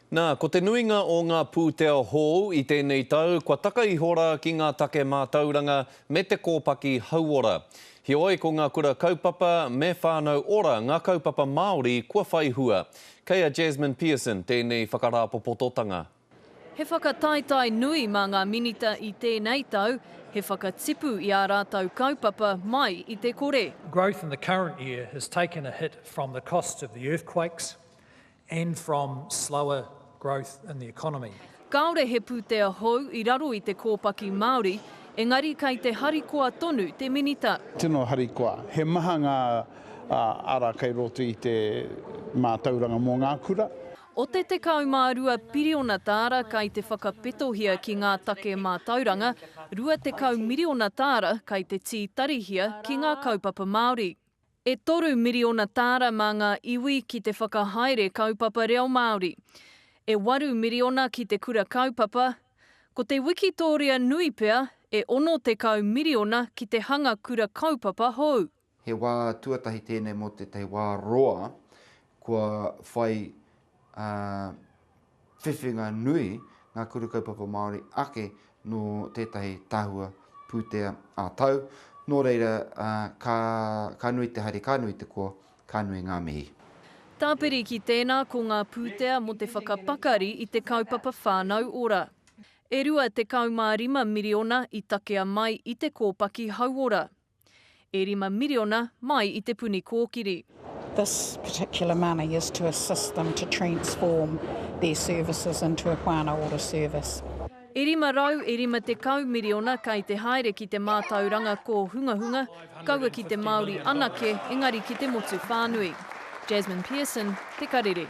Nā, ko te nuinga o ngā pūtea hou i tēnei tau kua taka iho rā ki ngā take mātauranga me te kōpaki hauora. Heoi, ko ngā kura kaupapa me Whānau Ora ngā kaupapa Māori kua whai hua. Kei a Jasmine Pearson tēnei whakarāpopototanga. He whakataetae nui mā ngā Minita i tēnei tau, he whakatipu i ā rātou kaupapa mai i te kore. Growth in the current year has taken a hit from the cost of the earthquakes and from slower growth in the economy. Kāore he pūtea hou i raro i te kōpaki Māori, engari kei te harikoa tonu te Minita. Tino harikoa. He maha ngā ara kei roto i te mātauranga mō ngā kura. O te 12 piriona tāra kai te whakapetohia ki ngā take mātauranga, 20 miriona tāra kai te tītarihia ki ngā kaupapa Māori. E toru miriona tāra mā ngā iwi ki te whakahaere kaupapa reo Māori. E waru miriona ki te kura kaupapa. Ko te wikitōria nui pea, e 60 miriona ki te hanga kura kaupapa hou. He wā tuatahi tēnei mō tētahi wā roa kua whai whiwhinga nui ngā Kura Kaupapa Māori ake nō tētahi tahua pūtea ā-tau. Nō reira, ka, ka nui te hari, ka nui te koa, ka nui ngā mihi. Tāpiri ki tēnā ko ngā pūtea mō te whakapakari i te kaupapa Whānau Ora. E 25 miriona i takea mai i te kōpaki hauora. E rima miriona mai i Te Puni Kōkiri. This particular money is to assist them to transform their services into a whānau ora service. E 500 e 50 miriona kei te haere ki te mātauranga kōhungahunga, kaua ki te Māori anake, engari ki te motu whānui. Jasmine Pearson, Te Karere.